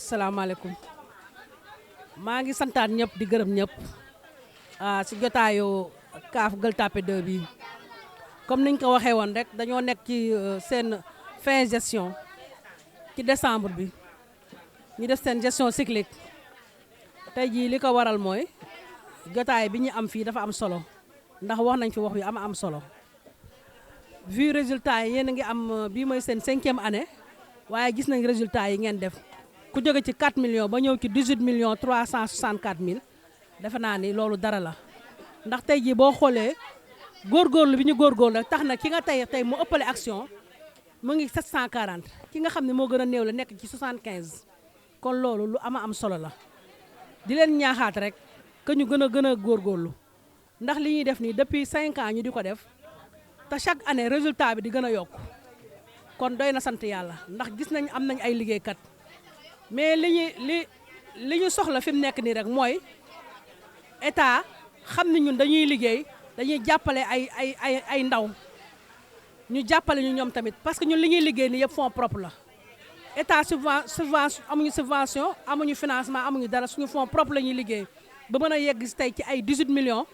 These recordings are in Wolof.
asalaamaaleykum maa ngi santaan ñëpp di gërëm ñëpp si jotaayu CAF Gueule Tapée 2 bi comme niñ ko waxee woon rek dañoo nekk ci seen fin gestion ci décembre bi ñu def seen gestion cyclique tey jii li ko waral mooy jotaay bi ñu am fii dafa am solo ndax wax nañ fi wax yu am solo vu résultat yi yéen a ngi am bii mooy seen 5e année waaye gis nañ résultat yi ngeen def ku jóge ci 4 millions ba ñëw ci 18 millions 364 mille defe naa ni loolu dara la ndax tey jii boo xoolee góorgóorlu bi ñu góorgóorlu rek tax na ki nga tey mu ëppale action mu ngi 740 ki nga xam ne moo gën a néew la nekk ci 75 kon loolu lu am solo la di leen ñaaxaat rek que ñu gën a góorgóorlu ndax li ñuy def nii depuis 5 ans ñu di ko def te chaque année résultat bi di gën a yokku kon doy na sant yàlla ndax gis nañ am nañ ay liggéeykat mais li ñu soxla fi mu nekk nii rek mooy état xam ne ñun dañuy liggéey dañuy jàppale ay ndaw ñu jàppale ñu ñoom tamit parce que ñun li ñuy liggéey nii yëpp fonds propre la état subvention amuñu financement amuñu dara suñu fonds propre la ñuy liggéey ba mën a yegg si tey ci ay 18 millions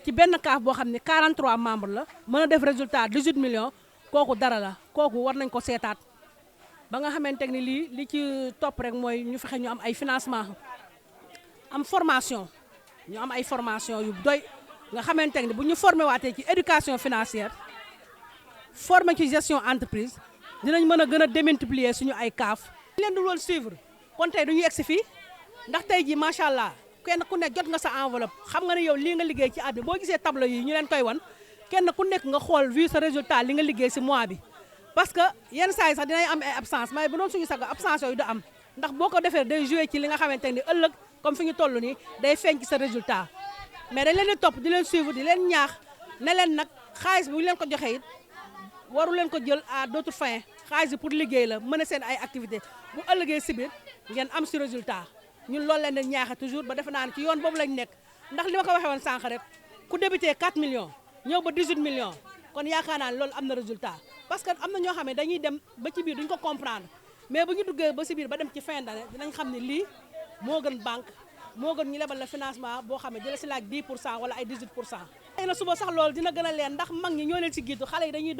ci benn CAF boo xam ne 43 membres la mën a def résultat 18 millions kooku dara la kooku war nañ ko seetaat ba nga xamante ni li ci topp rek mooy ñu fexe ñu am ay financement am formation ñu am ay formation yu doy nga xamante ni bu ñu formé waatee ci éducation financière formé ci gestion entreprise dinañ mën a gën a démultiplier suñu ay CAF. ñu leen di loolu suivre kon tey du ñu egg si fii ndax tey jii macha allah kenn ku nekk jot nga sa enveloppe xam nga ne yow lii nga liggéey ci at bi boo gisee tableau yi ñu leen koy wan kenn ku nekk nga xool vu sa résultat li nga liggéey si mois bi. parce que yenn saa yi sax dinañ am ay absence mais bu doon suñu sago absence yooyu du am ndax boo ko defee day joué ci li nga xamante ni ëllëg comme fi ñu toll nii day feeñ ci sa résultat mais dañ leen di topp di leen suivre di leen ñaax ne leen nag xaalis bu ñu leen ko joxee it waru leen ko jël à d'autres fins xaalis bi pour liggéey la mën a seen ay activité bu ëllëgee si biir ngeen am si résultat ñun loolu leen di ñaaxe toujours ba defe naa ne ci yoon boobu lañ nekk ndax li ma ko waxee woon sànq rek ku débuté 4 millions ñëw ba 18 millions kon yaakaar naa ne loolu am na résultat parce que am na ñoo xam ne dañuy dem ba ci biir duñ ko comprendre mais bu ñu duggee ba si biir ba dem ci fin d'année dinañ xam ne lii moo gën banque moo gën ñu lebal la financement boo xam ne dina si laaj 10 pour cent wala ay 18 pour cent. xëy na suba sax loolu dina gën a leen ndax mag ñi ñoo leen si giitu xale yi dañuy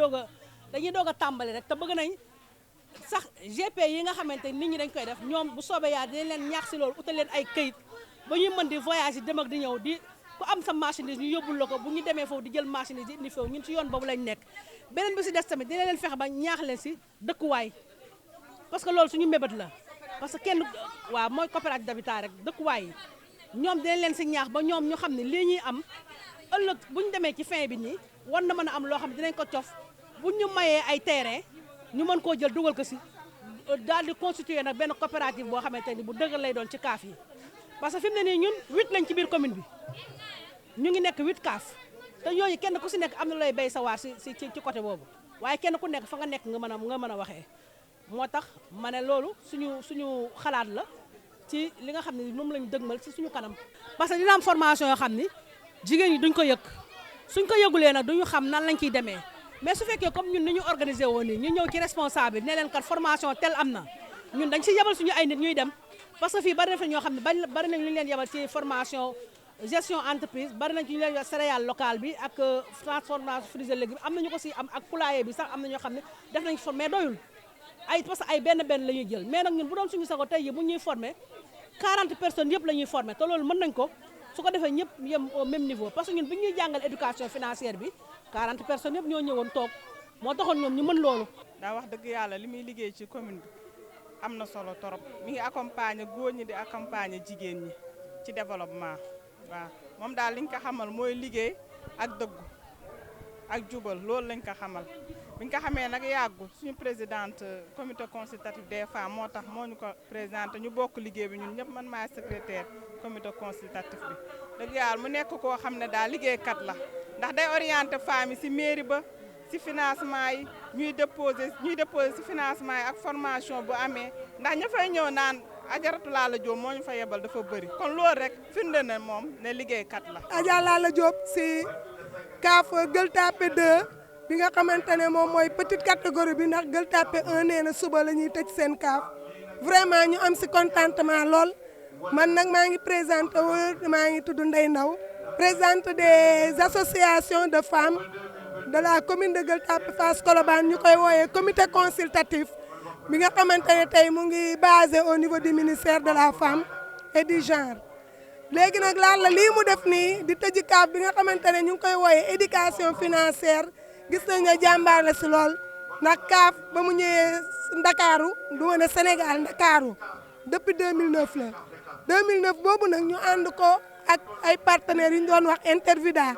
doog a tàmbali rek te bëgg nañ sax GP yi nga xamante nit ñi dañ koy def ñoom bu soobee yaa dinañ leen ñaax si loolu utal leen ay këyit ba ñuy mën di voyage yi dem ak di ñëw di ku am sa marchandise ñu yóbbul la ko bu ñu demee foofu di jël marchandise di indi foofu ñun si yoon boobu lañ nekk beneen bi si des tamit dina leen fexe ba ñaax leen si dëkkuwaay parce que loolu suñu mébét la parce que kenn waaw mooy coopérative d'habitat rek dëkkuwaay yi ñoom dinañ leen si ñaax ba ñoom ñu xam ne lii ñuy am ëllëg bu ñu demee ci fin bi nii war na mën a am loo xam ne dinañ ko cof bu ñu mayee ay terrain ñu mën koo jël dugal ko si daal di constituer nag benn coopérative boo xamante ni bu dëgër lay doon ci CAF yi parce que fi mu ne nii ñun 8 lañ ci biir commune bi ñu ngi nekk 8 CAF te ñooñu kenn ku si nekk am na looy béy sa waar ci côté boobu waaye kenn ku nekk fa nga nekk nga mën a waxee moo tax ma ne loolu suñu xalaat la ci li nga xam ne moom lañu dëgmal ci suñu kanam. parce que dina am formation yoo xam ni jigéen ñi duñ ko yëg suñ ko yëgulee nag duñu xam nan lañ ciy demee mais su fekkee comme ñun ni ñu organisé woon nii ñu ñëw ci responsable ne leen kat formation tel am na ñun dañ si yebal suñu ay nit ñuy dem parce que fii bari na fi ñoo xam ne bari nañ lu ñu leen yebal ci formation gestion entreprise bari nañ ci ñu leen céréale locale bi ak transformation fruits et légumes am nañu ko si am ak poulailler bi sax am na ñoo xam ne def nañ formé doyul ay parce que ay benn la ñuy jël mais nag ñun bu doon suñu sago tey yi bu ñuy formé 40 personnes yëpp la ñuy formé te loolu mën nañ ko su ko defee ñëpp yem au même niveau parce que ñun bi ñuy jàngal éducation financière bi 40 personnes yëpp ñoo ñëwoon toog moo taxoon ñoom ñu mën loolu. daa wax dëgg yàlla li muy liggéey ci commune bi am na solo torop mi ngi accompagner góor ñi di accompagner jigéen ñi ci développement waaw moom daal liñ ko xamal mooy liggéey ak dëggu ak jubal loolu lañ ko xamal biñ ko xamee nag yàggul suñu présidente comité consultatif des femmes moo tax moo ñu ko présenté ñu bokk liggéey bi ñun ñëpp man maay secrétaire comité consultatif bi dëgg yàlla mu nekk koo xam ne daal liggéeykat la ndax day orienté femmes yi ci mairie ba ci financement yi ñuy déposer ci financement yi ak formation bu amee ndax ña fay ñëw naan Ajaratu Lalla Diop moo ñu fa yebal dafa bëri kon loolu rek firnde na moom ne liggéeykat la. Adja Lalla Diop ci CAF Gueule Tapée 2 bi nga xamante ne moom mooy petite catégorie bi ndax Gueule Tapée 1 nee na suba la ñuy tëj seen CAF vraiment ñu am si contentement lool man nag maa ngi présenté maa ngi tudd Ndeye Ndaw présidente des associations de femmes de la commune de Gueule Tapée Fass Colobane ñu koy wooyee comité consultatif bi nga xamante ne tey mu ngi basé au niveau du ministère de la femme et du genre léegi nag laal la lii mu def nii di tëji kaaf bi nga xamante ne ñu ngi koy wooyee éducation financière gis nañ ne jàmbaar la si lool ndax kaaf ba mu ñëwee Ndakaaru du ma ne Sénégal Ndakaaru depuis 2009 la 2009 boobu nag ñu ànd ko ak ay partenaires yu ñu doon wax Intervida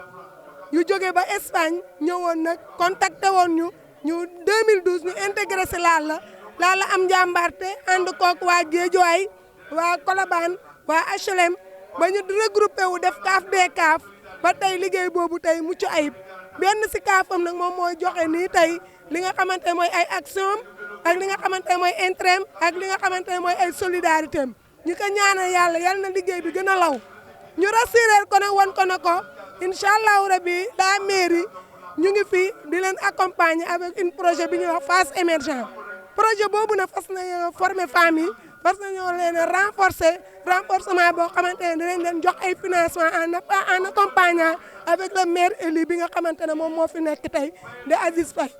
yu jógee ba Espagne ñëwoon nag contacté woon ñu 2012 ñu intégré si Lalla am njàmbaarte ànd kook waa Guédiawaye waa Colobane waa HLM ba ñu regroupé wu def kaaf bee kaaf ba tey liggéey boobu tey mucc ayib benn si kaafam nag moom mooy joxe nii tey li nga xamante ne mooy ay action ak li nga xamante ne mooy intérêt ak li nga xamante ne mooy ay solidarité am ñu ko ñaanal yàlla yal na liggéey bi gën a law ñu rassurer ko nag wan ko na ko incha allahu rabi la mairie ñu ngi fi di leen accompagner avec un projet bi ñuy wax Fass émergent projet boobu nag fas na former femmes yi fas nañoo leen renforcement boo xamante ne dinañ leen jox ay financement en accompagnant avec le maire élu bi nga xamante ne moom moo fi nekk tey de Aziz Faye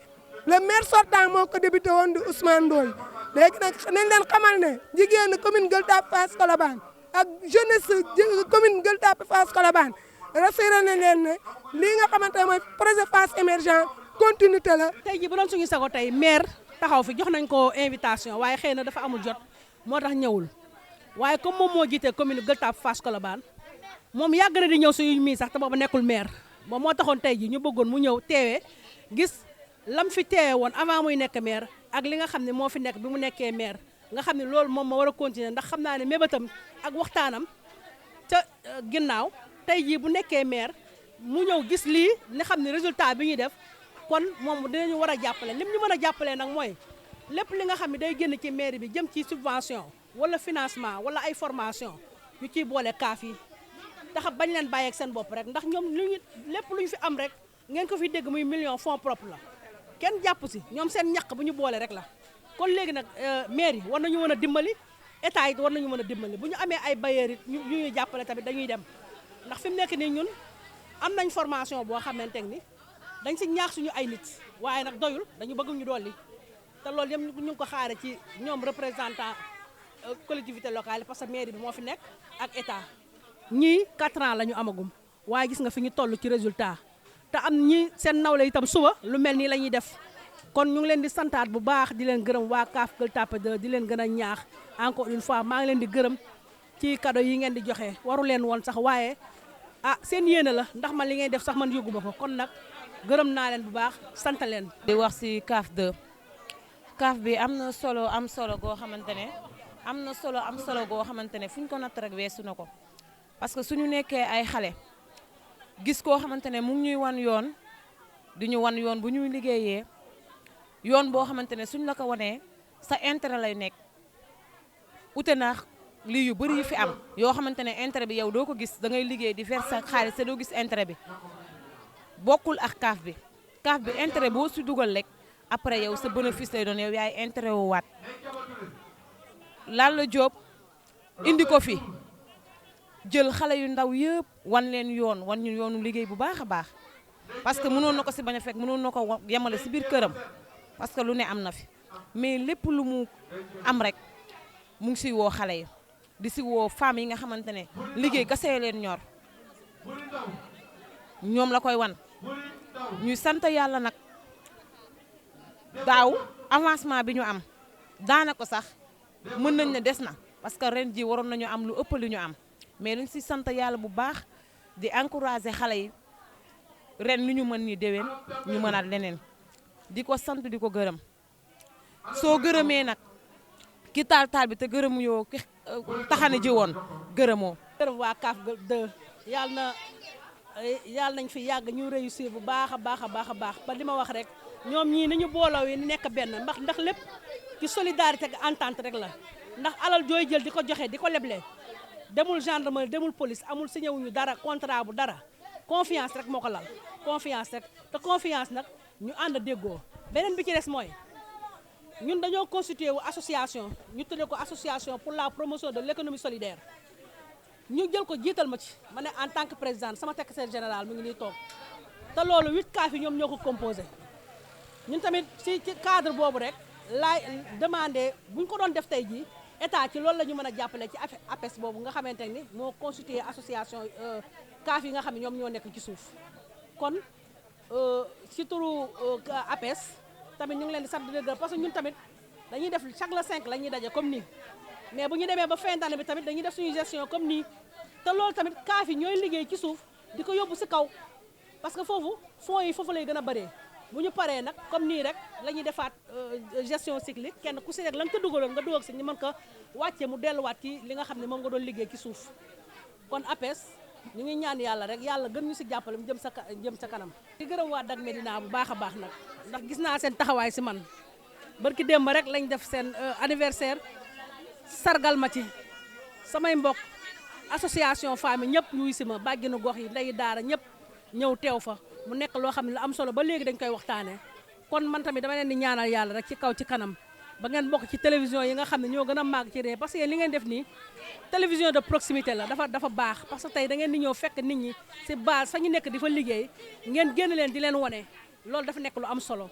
le maire sortant moo ko débuté woon di Ousmane Ndoye léegi nag nañ leen xamal ne jigéen commune Gueule Tapée Fass Colobane ak jeunesse commune Gueule Tapée Fass Colobane rassuré nañ leen ne lii nga xamante ne mooy projet Fass émergent continuité la. tey jii bu doon suñu sago tey maire taxaw fi jox nañ ko invitation waaye xëy na dafa amul jot moo tax ñëwul waaye comme moom moo jiite commune Gueule Tapée Fass Colobane moom yàgg na di ñëw suñu mii sax te booba nekkul maire moom moo taxoon tey jii ñu bëggoon mu ñëw teewee gis lam fi teewee woon avant muy nekk maire ak li nga xam ne moo fi nekk bi mu nekkee maire nga xam ne loolu moom moo war a continuer ndax xam naa ne mébatam ak waxtaanam ca ginnaaw tey jii bu nekkee maire mu ñëw gis lii ni xam ne résultat bi ñuy def kon moom dinañu war a jàppale lim ñu mën a jàppalee nag mooy lépp li nga xam ne day génn ci mairie bi jëm ci subvention wala financement wala ay formation ñu ciy boole kaaf yi tax bañ leen bàyyi ak seen bopp rek ndax ñoom lépp lu ñu fi am rek ngeen ko fi dégg muy million fonds propre la kenn jàpp si ñoom seen ñaq bu ñu boole rek la kon léegi nag maire yi war nañu mën a dimbali état yi war nañu mën a dimbali bu ñu amee ay bailleurs it ñu ñuy jàppale tamit dañuy dem ndax fi mu nekk nii ñun am nañ formation boo xamante ni dañ si ñaax suñu ay nit waaye nag doyul dañu bëgg ñu dolli te loolu yëpp ñu ngi ko xaare ci ñoom représentant collectivité locale parce que mairie bi moo fi nekk ak état ñii 4 ans la ñu amagum waaye gis nga fi ñu toll ci résultat te am ñi seen nawle itam suba lu mel nii la ñuy def kon ñu ngi leen di santaat bu baax di leen gërëm waa CAF Gueule Tapée 2 di leen gën a ñaax encore une fois maa ngi leen di gërëm ci cadeau yi ngeen di joxe waru leen woon sax waaye seen yéene la ndax man li ngeen def sax man yóbbu ma ko kon nag gërëm naa leen bu baax sant leen. di wax ci CAF 2 CAF bi am na solo goo xamante ne goo xamante ne fu ñu ko natt rek weesu na ko parce que suñu nekkee ay xale gis koo xamante ne mu ngi ñuy wan yoon di ñu wan yoon bu ñuy liggéeyee yoon boo xamante ne suñ la ko wanee sa intérêt lay nekk ute na lii yu bëri yu fi am yoo xamante ne intérêt bi yow doo ko gis da ngay liggéey di verser sa xaalis te doo gis intérêt bi bokkul ak CAF bi intérêt boo si dugal rek après yow sa bénéfice lay doon yow yaay intérêt wu waat Lalla Diop indi ko fi jël xale yu ndaw yëpp wan leen wan ñu yoonu liggéey bu baax a baax parce que mënoon na ko si bañ a fekk mënoon na ko yemale si biir këram parce que lu ne am na fi mais lépp lu mu am rek mu ngi siy woo xale yi di si woo femmes yi nga xamante ne liggéey kese leen ñor ñoom la koy wan ñuy sant yàlla nag daaw avancement bi ñu am daanaka sax mën nañ ne des na parce que ren ji waroon nañu am lu ëpp lu ñu am mais dañ si sant yàlla bu baax di encourager xale yi ren lu ñu mën ni déwén ñu mënaat leneen di ko sant di ko gërëm soo gërëmee nag ki taal bi te gërëmu yoo ki taxane ji woon gërëmoo. gërëm waa CAF 2 yàlla nañ fi yàgg ñu réussir bu baax a baax a baax a baax ba li ma wax rek ñoom ñii ni ñu booloo yi nekk benn ndax lépp ci solidarité ak entente rek la ndax alal jooy jël di ko joxe di ko leble demul gendarmerie demul police amul signé wuñu dara contrat bu dara confiance rek moo ko lal confiance rek te confiance nag ñu ànd déggoo beneen bi ci des mooy ñun dañoo constitué wu association ñu tuddee ko association pour la promotion de l'économie solidaire ñu jël ko jiital ma ci ma ne en tant que présidente sama secrétaire général mu ngi nii toog te loolu 8 CAF yi ñoom ñoo ko composé ñun tamit ci cadre boobu rek laay demandé bu ñu ko doon def tey jii état ci loolu la ñu mën a jàppale ci APES boobu nga xamante ni moo constitué association CAF yi nga xam ne ñoom ñoo nekk ci suuf kon ci turu APES tamit ñu ngi leen di sant di leen gërëm parce que ñun tamit dañuy def chaque le 5 la ñuy daje comme nii mais bu ñu demee ba fin d'année bi tamit dañuy def suñu gestion comme nii te loolu tamit CAF yi ñooy liggéey ci suuf di ko yóbbu si kaw parce que foofu fonds yi foofu lay gën a bëree bu ñu paree nag comme nii rek la ñuy defaat gestion cyclique kenn ku si rek la nga ko dugaloon nga dugal si ñu mën ko wàcce mu delluwaat ci li nga xam ne moom nga doon liggéey ci suuf kon APES ñu ngi ñaan yàlla rek yàlla gën ñu si jàppale mu jëm sa kanam. di gërëm waa Dak Médina bu baax a baax nag ndax gis naa seen taxawaay si man barki démb rek lañ def seen anniversaire sargal ma ci samay mbokk association famille ñëpp ñuy si ma bàjjenu gox yi ndeyi daara ñëpp ñëw teew fa mu nekk loo xam ne lu am solo ba léegi dañ koy waxtaanee kon man tamit dama leen di ñaanal yàlla rek ci kaw ci kanam ba ngeen bokk ci télévision yi nga xam ne ñoo gën a màgg ci réew parce que li ngeen def nii télévision de proximité la dafa baax parce que tey da ngeen di ñëw fekk nit ñi si base fa ñu nekk di fa liggéey ngeen génn leen di leen wane loolu dafa nekk lu am solo.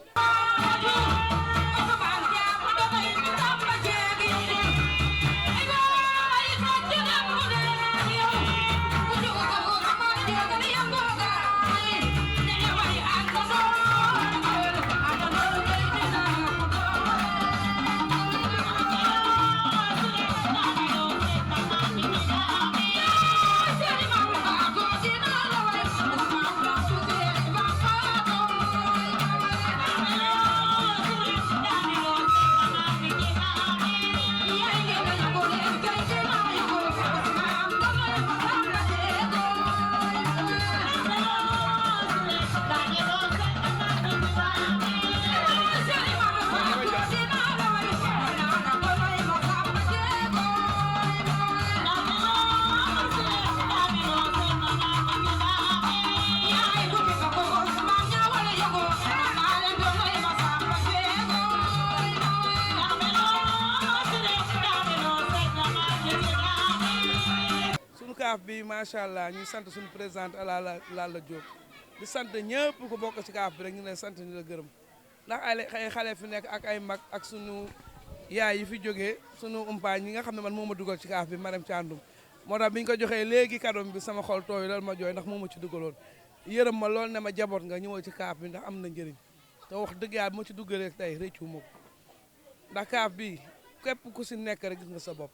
CAF bi macha allah ñu sant suñu présidente Lalla Diop di sant ñëpp ku bokk ci CAF bi rek ñu leen sant ñu la gërëm ndax ay xale fi nekk ak ay mag ak sunu yaay yi fi jógee sunu umpaañ ñi nga xam ne man moo ma dugal ci CAF bi Marème Thiandoum moo tax bi ñu ko joxee léegi cadeau bi sama xol tooy loolu ma jooy ndax moo ma ci dugaloon yërëm ma lool ne ma jaboot nga ñëwal ci CAF bi ndax am na njëriñ te wax dëgg yàlla moo ci dugalee tey rëccu ma ko ndax CAF bi képp ku si nekk rek gis nga sa bopp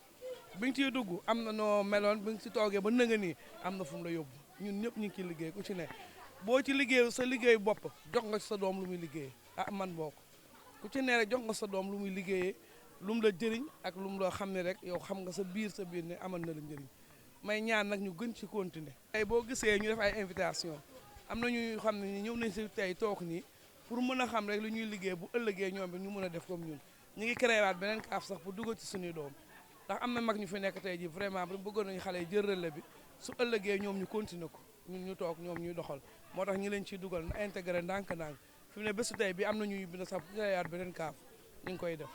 bi nga ciy dugg am na noo meloon bi nga si toogee ba nëga nii am na fu mu la yóbbu ñun ñëpp ñu ngi ciy liggéey ku ci ne boo ci liggéey sa liggéey bopp jox nga sa doom lu muy liggéeyee ah man bokk ku ci ne rek jox nga sa doom lu muy liggéeyee lu mu la jëriñ ak lu mu la xam ne rek yow xam nga sa biir ne amal na la njëriñ may ñaan nag ñu gën ci continuer tey boo gisee ñu def ay invitation am na ñuy xam ne ñëw nañ si tey toog nii pour mën a xam rek lu ñuy liggéey bu ëllëgee ñoom bi ñu mën a def comme ñun ñu ngi créé waat beneen CAF sax pour dugal ci suñuy doom ndax am na mag ñu fi nekk tey ji vraiment bëggoon nañu xale yi jël relais bi su ëllëgee ñoom ñu continuer ko ñun ñu toog ñoom ñuy doxal moo tax ñi leen ciy dugal na intégré ndànk-ndànk fi mu ne bésu tey bi am na ñuy bind sax pour créé waat beneen CAF ñu ngi koy def.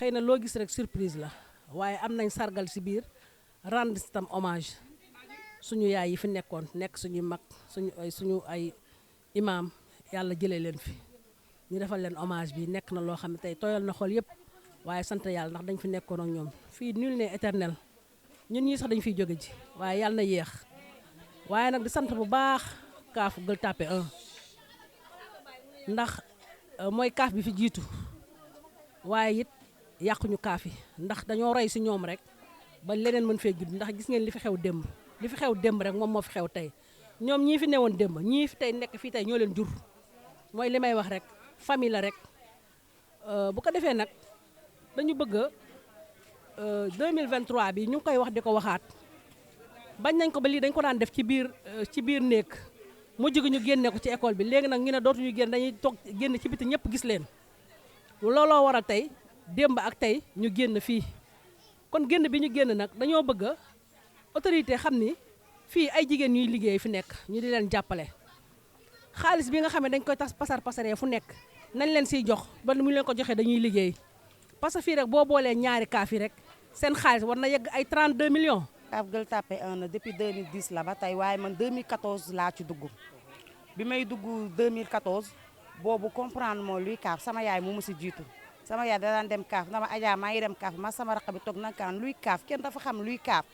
xëy na loo gis rek surprise la waaye am nañ sargal si biir rendre tam hommage suñu yaay yi fi nekkoon nekk suñu mag suñu ay imam yàlla jëlee leen fi ñu defal leen hommage bi nekk na loo xam ne tey tooyal na xol yëpp waaye sant yàlla ndax dañ fi nekkoon ak ñoom fii nul n'est éternel ñun ñii sax dañu fiy jóge ji waaye yàlla na yéex waaye nag di sant bu baax CAF Gueule Tapée 1 ndax mooy CAF bi fi jiitu waaye it yàquñu CAF yi ndax dañoo roy si ñoom rek ba leneen mën fee judd ndax gis ngeen li fi xew démb rek moom moo fi xew tey ñoom ñii fi newoon démb ñii fi tey nekk fii tey ñoo leen jur mooy li may wax rek famille la rek bu ko defee nag dañu bëgg 2023 bi ñu ngi koy wax di ko waxaat bañ nañ ko ba lii dañ ko daan def ci biir néeg mujj gi ñu génne ko ci école bi léegi nag ñu ne dootuñu génn dañuy toog génn ci biti ñëpp gis leen looloo waral tey démb ak tey ñu génn fii kon génn bi ñu génn nag dañoo bëgg autorité xam ni fii ay jigéen ñuy liggéey fi nekk ñu di leen jàppale xaalis bi nga xam ne dañ koy tas pasaree fu nekk nañ leen siy jox ba mu leen ko joxee dañuy liggéey parce que fii rek boo boolee ñaari kaaf yi rek seen xaalis war na yegg ay 32 millions. Kaaf Gueule Tapée 1 na depuis 2010 la ba tey waaye man 2014 laa ci dugg bi may dugg 2014 boobu comprendre moo luy kaaf sama yaay mu si jiitu sama yaay da daan dem kaaf dama Adja maa ngi dem kaaf ma sama raq bi toog nankaan luy kaaf kenn dafa xam luy kaaf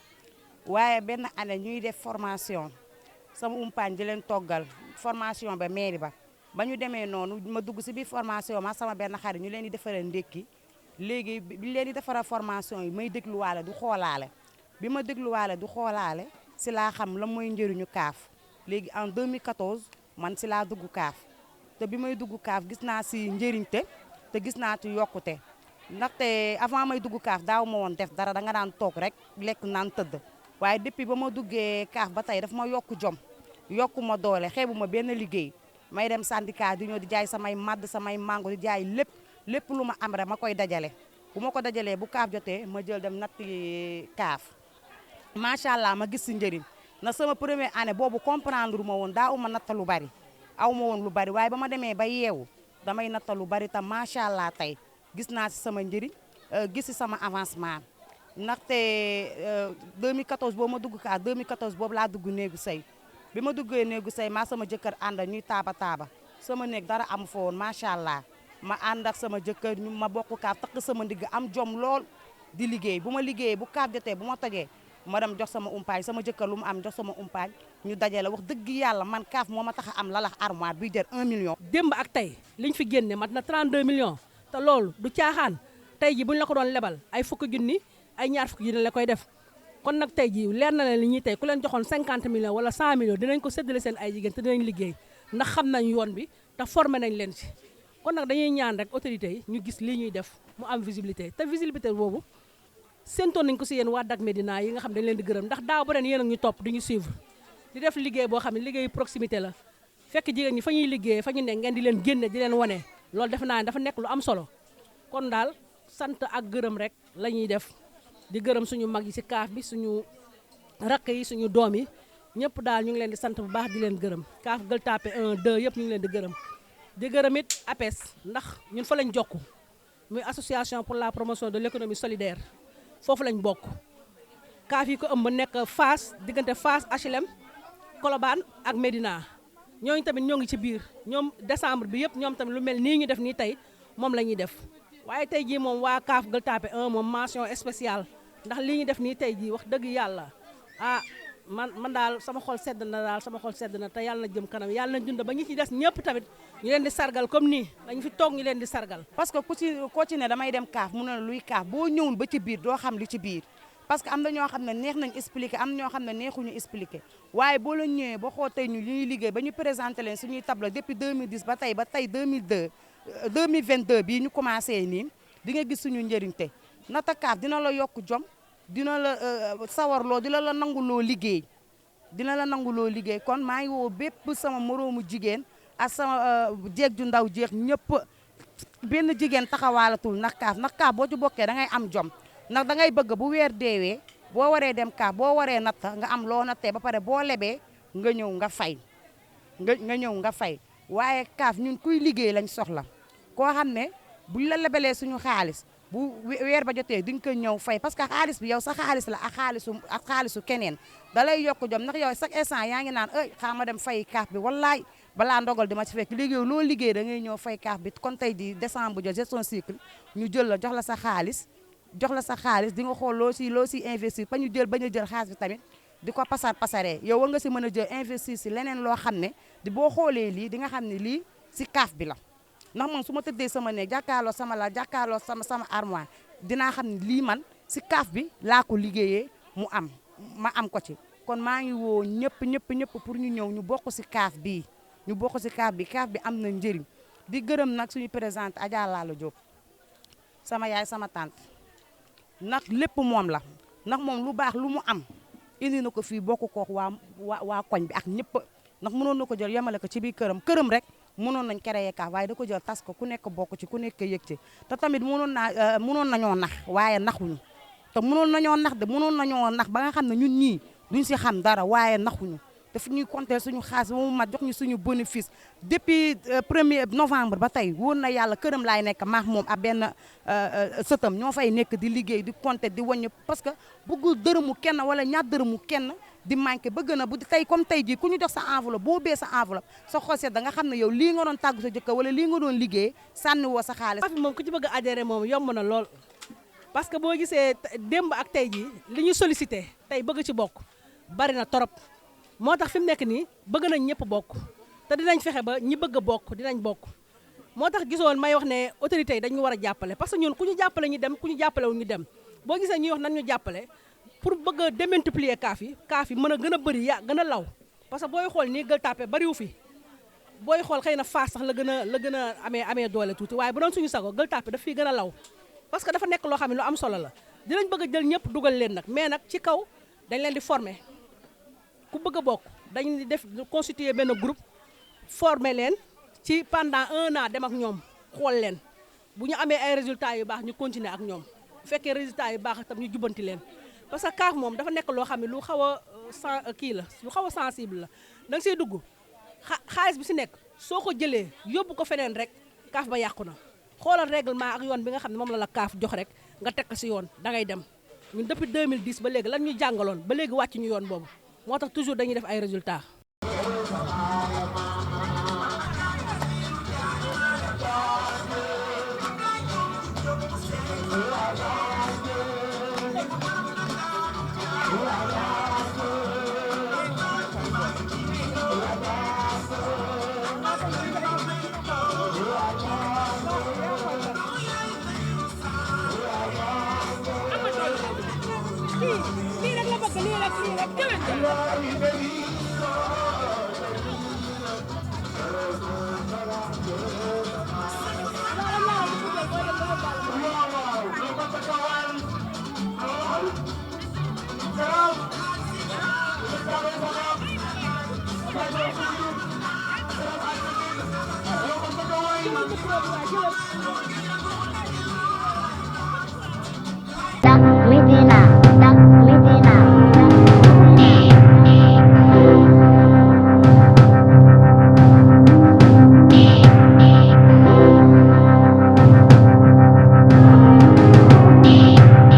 waaye benn année ñuy def formation sama umpaañ di leen toggal formation ba mairie ba ñu demee noonu ma dugg si biir formation ma sama benn xarit ñu leen di defaree ndékki léegi bi leen di defaral formation yi may dégluwaale du xoolaale bi ma dégluwaale du xoolaale si laa xam la mooy njëriñu kaaf léegi en 2014 man si laa dugg kaaf te bi may dugg kaaf gis naa si njëriñte te gis naa ci yokkute ndaxte avant may dugg kaaf daaw ma woon def dara da nga daan toog rek lekk naan tëdd waaye depuis ba ma duggee kaaf ba tey daf ma yokku jom yokku ma doole xeebu ma benn liggéey may dem syndicat di ñëw di jaay samay madd samay mango di jaay lépp lu ma am rek ma koy dajale bu ma ko dajalee bu kaaf jotee ma jël dem natti kaaf macha allah ma gis si njëriñ na sama première année boobu comprendre ma woon daa uma natta lu bari aw ma woon lu bari waaye ba ma demee ba yeewu damay natta lu bari tam macha allah tey gis naa si sama njëriñ gis si sama avancement ndaxte 2014 boobu ma dugg kaaf 2014 boobu laa dugg néegu sëy bi ma duggee néegu sëy maa sama jëkkër ànd ñuy taaba sama néeg dara amu fa woon macha allah ma ànd ak sama jëkkër ñu ma bokk kaaf takk sama ndigg am jom lool di liggéey bu ma liggéeyee bu kaaf jotee bu ma tojee ma dem jox sama umpaañ sama jëkkër lu mu am jox sama umpaañ ñu dajale wax dëgg yàlla man kaaf moo ma tax a am lalax armoire buy jar 1 million. démb ak tey liñ fi génne mat na 32 millions te loolu du caaxaan tey ji buñ la ko doon lebal ay fukki junni ay ñaar fukki junni la koy def kon nag tey ji leer na leen li ñuy tey ku leen joxoon 50 millions wala 100 millions dinañ ko séddale seen ay jigéen te dinañ liggéey ndax xam nañ yoon bi te formé nañ leen ci kon nag dañuy ñaan rek autorités yi ñu gis lii ñuy def mu am visibilité te visibilité boobu séentoon nañ ko si yéen waa Dak Médina yi nga xam dañ leen di gërëm ndax daaw ba ren yéen ak ñu topp di ñu suivre di def liggéey boo xam ne liggéeyu proximité la fekk jigéen ñi fa ñuy liggéey fa ñu ne ngeen di leen génne di leen wane loolu defe naa ne dafa nekk lu am solo kon daal sant ak gërëm rek la ñuy def di gërëm suñu mag yi si kaaf bi suñu rakk yi suñu doom yi ñëpp daal ñu ngi leen di sant bu baax di leen gërëm Kaaf Gueule Tapée 1 2 yëpp ñu ngi leen di gërëm it APES ndax ñun fa lañ jokk muy association pour la promotion de l'économie solidaire foofu lañ bokk kaaf yi ko ëmb nekk Fass diggante Fass HLM Colobane ak Médina ñooñu tamit ñoo ngi ci biir ñoom décembre bi yëpp ñoom tamit lu mel nii ñu def nii tey moom la ñuy def waaye tey jii moom waa Kaaf Gueule Tapée 1 moom mention spéciale ndax lii ñu def nii tey jii wax dëgg yàlla man daal sama xol sedd na te yàlla na jëm kanam yàlla na jund ba ñi ci des ñëpp tamit ñu leen di sargal comme nii dañu fi toog ñu leen di sargal parce que ku ci ne damay dem kaaf mu ne luy kaaf boo ñëwul ba ci biir doo xam li ci biir parce que am na ñoo xam ne neex nañ expliqué am na ñoo xam ne neexuñu expliqué waaye boo la ñëwee ba xool tey ñu li ñuy liggéey ba ñu présenté leen suñuy tableau depuis 2010 ba tey 2022 bii ñu commencé nii di nga gis suñu njëriñte nata kaaf dina la yokk jom dina la sawarloo dina la nanguloo liggéey kon maa ngi woo bépp sama moroomu jigéen ak sama jeeg ju ndaw jeeg ñëpp benn jigéen taxawaalatul ndax kaaf boo ci bokkee da ngay am jom ndax da ngay bëgg bu weer deewee boo waree dem kaaf boo waree natt nga am loo nattee ba pare boo lebee nga ñëw nga fay waaye kaaf ñun kuy liggéey lañ soxla koo xam ne buñ la lebalee suñu xaalis bu weer ba jotee di nga ko ñëw fay parce que xaalis bi yow sa xaalis la ak xaalisu keneen da lay yokk jom ndax yow chaque instant yaa ngi naan xaa ma dem fay kaaf bi wallaay balaa ndogal di ma ci fekk liggéey loo liggéey da ngay ñëw fay kaaf bi kon tey di décembre jo gestion cycle ñu jël la jox la sa xaalis di nga xool loo si investir pa ñu jël bañ a jël xaalis bi tamit di ko pasaree yow war nga si mën a jël investir si leneen loo xam ne di boo xoolee lii di nga xam ne lii si kaaf bi la ndax man su ma tëddee sama ne jàkkaarloo sama la jàkkaarloo sama armoire dinaa xam ne lii man si kaaf bi laa ko liggéeyee ma am ko ci kon maa ngi woo ñëpp pour ñu ñëw ñu bokk si kaaf bi kaaf bi am na njëriñ di gërëm nag suñu présidente Adja Lalla Diop sama yaay sama tante ndax lépp moom la ndax moom lu baax lu mu am indi na ko fii bokk ko waa koñ bi ak ñëpp ndax mënoon na ko jël yemale ko ci biir këram rek mënoon nañ créer kaaf waaye da ko jël tas ko ku nekk bokk ci ku nekk yëg ci te tamit mënoon nañoo nax waaye naxuñu te mënoon nañoo nax de mënoon nañoo nax ba nga xam ne ñun ñii duñ si xam dara waaye naxuñu daf ñuy compter suñu xaalis ba mu mat jox ñu suñu bénéfice depuis 1er novembre ba tey wóor na yàlla këram laay nekk maax moom ak benn sëtam ñoo fay nekk di liggéey di compter di wàññi parce que bëggul dërëmu kenn wala ñaar dërëmu kenn di manqué bëgg na bu tey comme tey jii ku ñu jox sa enveloppe boo bee sa enveloppe sa xol da nga xam ne yow lii nga doon tàggu sa jëkkër wala lii nga doon liggéey sànni woo sa xaalis. moom ku ci bëgg a adhéré moom yomb na lool parce que boo gisee démb ak tey jii li ñu sollicité tey bëgg ci bokk bari na torop moo tax fi mu nekk nii bëgg nañ ñëpp bokk te dinañ fexe ba ñi bëgg a bokk dinañ bokk moo tax gisoon may wax ne autorités yi dañu war a jàppale parce que ñun ku ñu jàppale ñu dem ku ñu jàppalewul ñu dem boo gisee ñuy wax nan ñu jàppale pour bëgg a démultiplier kaaf yi mën a gën a bëri gën a law parce que booy xool nii Gueule Tapée bariwu fi booy xool xëy na Fass sax la gën a amee doole tuuti waaye bu doon suñu sago Gueule Tapée daf fiy gën a law parce que dafa nekk loo xam ne lu am solo la dinañ bëgg a jël ñëpp dugal leen nag mais nag ci kaw dañ leen di former ku bëgg a bokk dañ di def constituer benn groupe former leen ci pendant 1 an dem ak ñoom xool leen bu ñu amee ay résultats yu baax ñu continuer ak ñoom bu fekkee résultats yu baax tam ñu jubbanti leen parce que kaaf moom dafa nekk loo xam ne lu xaw a kii la lu xaw a sensible la da nga siy dugg xaalis bi si nekk soo ko jëlee yóbbu ko feneen rek kaaf ba yàqu na xoolal règlement ak yoon bi nga xam ne moom la kaaf jox rek nga teg ko si yoon da ngay dem ñun depuis 2010 ba léegi lan ñu jàngaloon ba léegi wàcc ñu yoon boobu moo tax toujours dañuy def ay résultats. Come on.